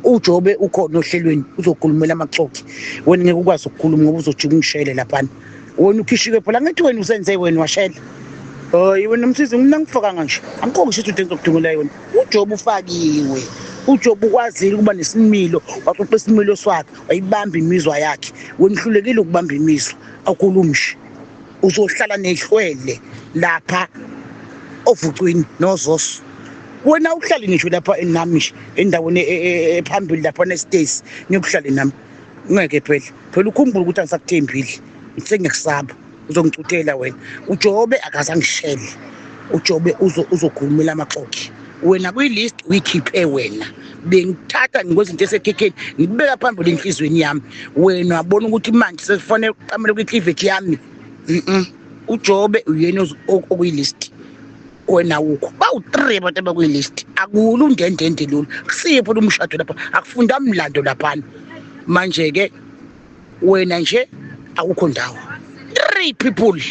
Ujobe ukhona ohlelweni, uzokhulumela amaxoki. Wena ngeke ukwazi ukukhuluma ngoba uzojika ungishele laphana. Wena ukhishiwe phela, ngithi wena usenze wena washela. Hayi wena Msizi, mina ngifakanga nje, angikho ngisho into engizokudungela yona. UJobe ufakiwe, uJobe ukwazile ukuba nesimilo, waxoxa isimilo swakhe, wayibamba imizwa yakhe. Wena uhlulekile ukubamba imizwa, awukhulumi. Uzohlala nehlwele lapha ovucwini nozoso. Wena uhlale ngisho lapha nami nje endaweni ephambili lapha nesitesi, ngikuhlale nami. Ngeke phela phela ukhumbule ukuthi angisakuthembile, sengiyakusaba, uzongicuthela wena. UJobe akazangishele, uJobe uzokhulumela amaxoki. Wena kwi-list uyikhiphe wena, bengithatha ngikwezinto esekhekheni ngikubeka phambili enhliziyweni yami. Wena wabona ukuthi manje sekufanele uqamele kwi-cleavage yami. UJobe uyena okuyi-list, wena ukho bawu-3 abantu abakuyi-list. Akulo undendende lolu, kusipho lo mshado lapha, akufunda mlando laphana. Manje-ke wena nje akukho ndawo. 3 people